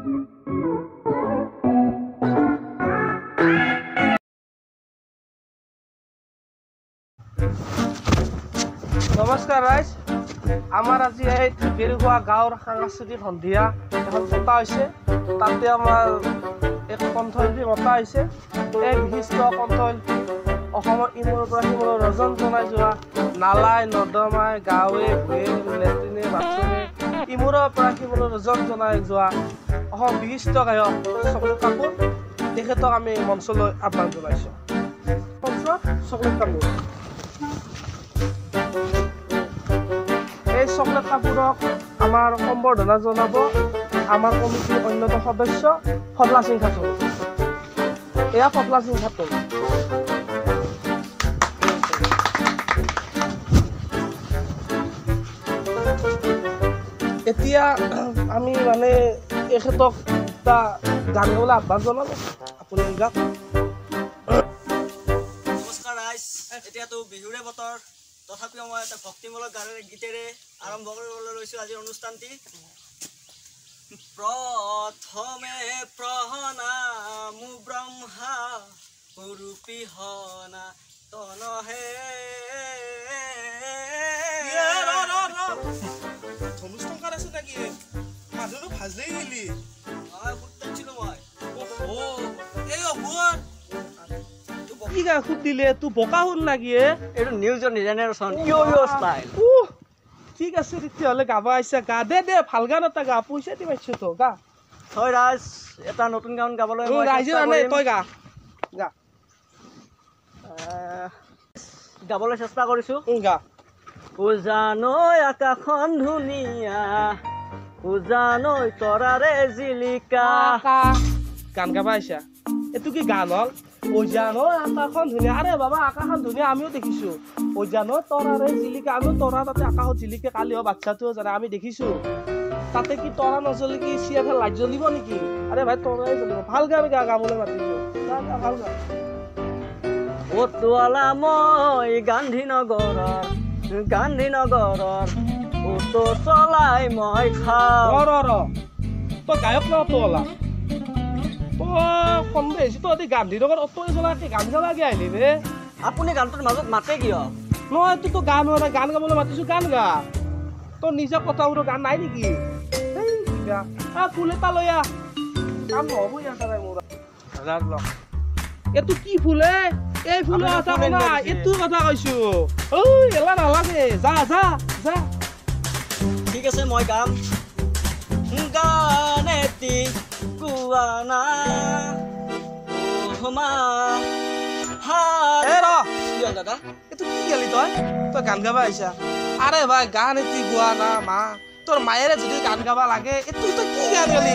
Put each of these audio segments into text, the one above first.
নমস্কাৰ ৰাইজ, আমাৰ আজি এই ঢেকীৰখোৱা গাঁৱৰ সাংস্কৃতিক সন্ধিয়া এখন পতা হৈছে। তাতে আমাৰ এক কণ্ঠশিল্পী মতা হৈছে। এই বিশিষ্ট কণ্ঠশিল্পী অসমৰ ইমূৰৰ পৰা সিমূৰৰ ৰজন জনাই যোৱা নালাই নৰ্দমাই গাঁৱে ভূঞে লেট্ৰিনে বাথৰুমে ইমূৰৰ পৰা সিমূৰৰ ৰজন জনাই যোৱা অসম বিশিষ্ট গায়ক চকলেট কাপুৰ, তেখেতক আমি মঞ্চলৈ আহ্বান জনাইছোঁ। মঞ্চত চকলেট কাপুৰ। এই চকলেট কাপুৰক আমাৰ সম্বৰ্ধনা জনাব আমাৰ কমিটিৰ অন্যতম সদস্য ফদলা সিং খাতুন। এয়া ফদলা সিং খাতুন। এতিয়া আমি মানে এখেতক এটা গান গাবলৈ আহ্বান জনালো, আপুনি গাওক। নমস্কাৰ ৰাইজ, এতিয়াতো বিহুৰে বতৰ, তথাপিও মই এটা ভক্তিমূলক গানেৰে গীতেৰে আৰম্ভ কৰিবলৈ লৈছোঁ আজিৰ অনুষ্ঠানটি। প্ৰথমে প্ৰণামো ব্ৰহ্মা ৰূপী হনা তনহে। ধনুষ টংকাৰ আছে নেকি? মানুহটো ভাজলেই গেলি। মই কি গা সুত দিলে তোৰ বোকা সুৰ নাকি? এইটো নিউজৰ জেনেৰেশ্যন ইউ ষ্টাইল। ঠিক আছে, তেতিয়াহ'লে গাব আহিছা, গা দে দে, ভাল গান এটা গা, পইচা দি পাইছো তো, গা। হয় ৰাইজ, এটা নতুন গান গাবলৈ ৰাইজে জানে, তই গা গা। গাবলৈ চেষ্টা কৰিছোঁ, গা। উজানৈ আকাশখন ধুনীয়া, উজানৈ তৰাৰে জিলিকা। গান গাব আহিছা, এইটো কি গান হ'ল? উজানৈ আকাশখন ধুনীয়া, আৰে বাবা আকাশখন ধুনীয়া আমিও দেখিছোঁ। উজানৈ তৰাৰে জিলিকা, আমিও তৰা তাতে আকাশত জিলিকে, কালিও বাচ্ছাটোও জানে, আমি দেখিছোঁ। তাতে কি তৰা নজ্বলি কি চিয়াফেল লাইট জ্বলিব নেকি? আৰে ভাই তৰাই জ্বলিব। ভাল গান গা, গাবলৈ মাতিছোঁ, গা গা, ভাল গা। অটোৱালা মই গান্ধীনগৰৰ, গান্ধীনগৰৰ অটো চলাই মই খাওঁ। ৰ ৰ, তই গায়ক ন অটোৱালা? তই সন্দেহ হৈছে, তই গান্ধীনগৰ অটো চলাই গান চলাকে আহিলি বে? আপুনি গানটোৰ মাজত মাতে কিয়? নহয়, তোৰ তো গান হোৱা নাই, গান গাবলৈ মাতিছোঁ, গান গা। তোৰ নিজৰ কথাবোৰৰ গান নাই নেকি? ফুল এটা লৈ আহ, কাম নহ'ব ইয়াৰ দ্বাৰাই মোৰ। এইটো কি ফুল? এই ফুলৰ কথা কোৱা নাই, এইটো কথা কৈছো। ঐ এলা নালাগে, যা যা যা। ঠিক আছে, মই গাম। গান এটি গোৱা না মা। এ ৰ, দাদা এইটো কি গালি তই? তই গান গাব আহিছা? আৰে ভাই গান এটি গোৱা না মা, তোৰ মায়েৰে যদি গান গাব লাগে, এইটো তই কি গান গালি?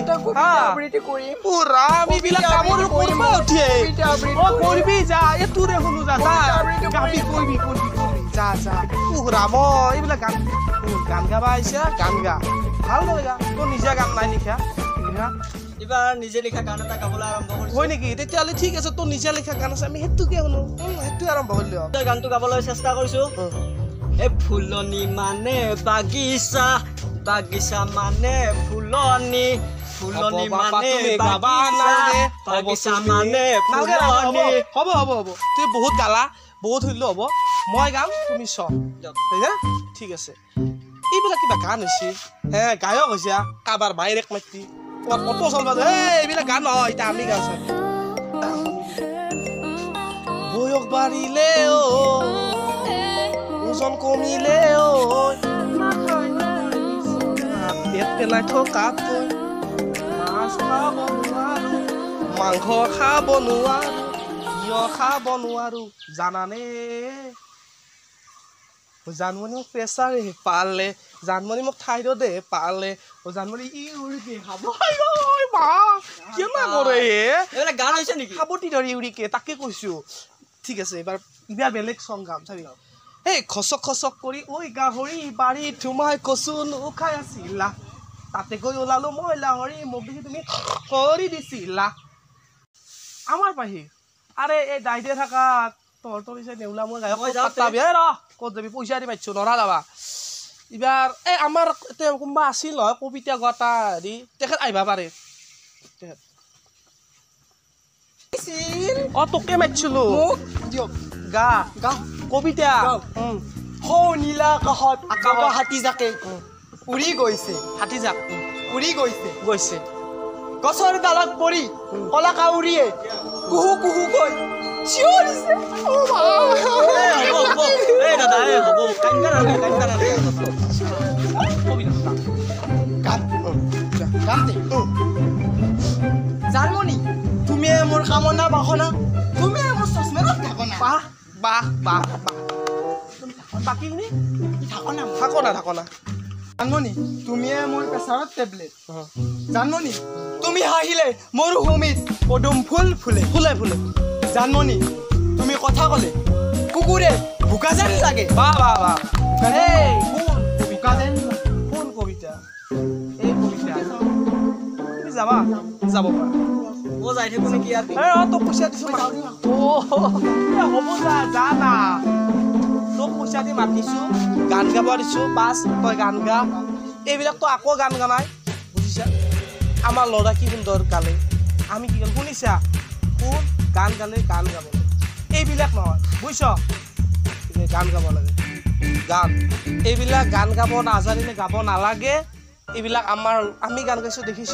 কৰিবি যা, এইটোৰে শুনো, যা যা, গাবি, কৰিবি কৰিবি কৰিবি, যা যা। ৰাম, এইবিলাক গান, গান গাব আহিছা, গান গা, ভালদৰে গা। তোৰ নিজে গান নাই লিখা? এইবাৰ নিজে লিখা গান এটা গাবলৈ আৰম্ভ কৰিছোঁ। হয় নেকি? তেতিয়াহ'লে ঠিক আছে, তোৰ নিজে লিখা গান আছে, আমি সেইটোকে শুনো, সেইটোৱে আৰম্ভ কৰিলো। গানটো গাবলৈ চেষ্টা কৰিছোঁ। এই ফুলনি মানে বাগিচা, বাগিচা মানে ফুলনি, ফুলনি মানে বাগিচা, বাগিচা মানে ফুলনি। হ'ব হ'ব হ'ব, তুমি বহুত গালা, বহুত শুনিলো, হ'ব, মই গাম, তুমি চ। ঠিক আছে। এইবিলাক কিবা গান হৈছে হে? গায়ক হৈছে কাৰোবাৰ মায়েৰেক মাতি অটো চলবা, এইবিলাক গান নহয়, এতিয়া আমি গান চাম। বয়স বাঢ়িলে ওজন কমিলে পেট পেলাই থকাতকৈ মাছ খাব নোৱাৰো, মাংস খাব নোৱাৰো, কিয় খাব নোৱাৰো জানানে? জানমণি মোক প্ৰেছাৰে পালে, জানমণি মোক থাইৰডে পালে, জানমণি ইউৰিকে খাব। মা কিয় নকৰে? এইবিলাক গান হৈছে নেকি? সাৱটি ধৰি ইউৰিকে, তাকে কৈছো। ঠিক আছে, এইবাৰ এইবাৰ বেলেগ চং গাম, চাবি। এই খচক খচক কৰি ঐ গাহৰি বাৰীত সোমাই কচু খাই আছিলা, তাতে গৈ ওলালো মই লাহৰি, মোক দেখি তুমি কৰি দিছিলা। আমাৰ পাহি আৰে এই দাইতে থাকা তহঁতৰ পিছে নেউলা মই গায়ক ৰ, ক'ত যাবি? পইচা দি পাইছোঁ, নৰা যাবা। এইবাৰ এই আমাৰ এতিয়া কোনোবা আছিল নহয় কবিতা গোৱা এটা হেৰি, তেখেত আহিব পাৰে। অ তোকে মাতিছিলো দিয়ক গা গা কবিতা। সৌ নীলা আকাশত বগা হাতী জাকে উৰি গৈছে, হাতী জাক উৰি গৈছে গৈছে, গছৰ ডালত পৰি কলা কাউৰীয়ে কুহু কুহু কৈ চিঞৰিছে। জানমণি তুমিয়ে মোৰ কামনা বাসনা, তুমিয়ে মোৰ চচমেৰত থাকনা। বাহ বাহ বাহ বাহ, বাকীখিনি থাকনা থাকনা থাকনা। জানমণি তুমিয়ে মোৰ প্ৰেছাৰত টেবলেট। জানমণি তুমি হাঁহিলে মৰুভূমিত পদুম ফুল ফুলে ফুলে ফুলে। জানমণি তুমি কথা ক'লে কুকুৰে ভোকা যেন লাগে। বাহ বাহ বাহ, ভোকা যেন। কোন কবিতা এই কবিতা? তুমি যাবা, যাব পাৰা। মই যাই থাকো নেকি আৰু? অ তোক পইচা দিছো। অ হ'ব, যা যা না, তোক পইচা দি মাতিছো, গান গাব দিছো, বাছ তই গান গা। এইবিলাকতো আকৌ গান গা নাই, বুজিছা? আমাৰ ল'ৰা কি সুন্দৰ গালে, আমি কি গাল শুনিছা? কোন গান গালে গান গাব লাগে, এইবিলাক নহয়, বুজিছ? গান গাব লাগে, গান এইবিলাক গান গাব নাজানিলে গাব নালাগে। এইবিলাক আমাৰ আমি গান গাইছোঁ দেখিছ,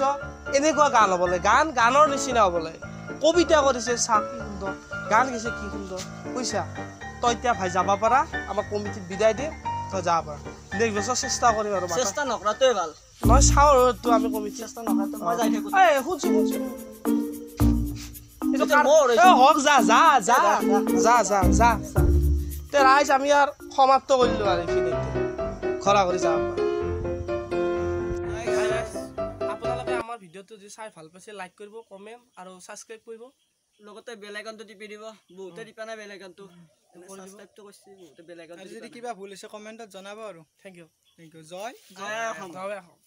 এনেকুৱা গান হ'ব লাগে, গান গানৰ নিচিনা হ'ব লাগে। কবিতা কৰিছে চা কি সুন্দৰ, গান গাইছে কি সুন্দৰ, বুজিছা? তই এতিয়া ভাই যাব পাৰা, আমাক কমিটিত বিদায় দিম, তই যাব পাৰা। নেক্সট বছৰ চেষ্টা কৰিম আৰু। চেষ্টা নকৰাটোৱে ভাল। নহয় চাওঁ আৰু এইটো আমি কমিটি চেষ্টা নকৰাটো। মই যাই থাকোঁ। এই শুনছো শুনছো, হওক, যা যা যা যা যা যা। তে ৰাইজ আমি আৰু সমাপ্ত কৰিলোঁ আৰু এইখিনিতে, ঘৰা ঘৰি যাব পাৰা। আপোনালোকে আমাৰ ভিডিঅ'টো যদি চাই ভাল পাইছে লাইক কৰিব, কমেণ্ট আৰু ছাবস্ক্ৰাইব কৰিব, লগতে বেল আইকনটো টিপি দিব। বহুতে টিপা নাই বেল আইকনটো, ছাবস্ক্ৰাইবটো কৰিছে বহুতে, বেল আইকনটো। যদি কিবা ভুল হৈছে কমেণ্টত জনাব আৰু। Thank U, thank U. Joy Joy Assam. Joy Assam.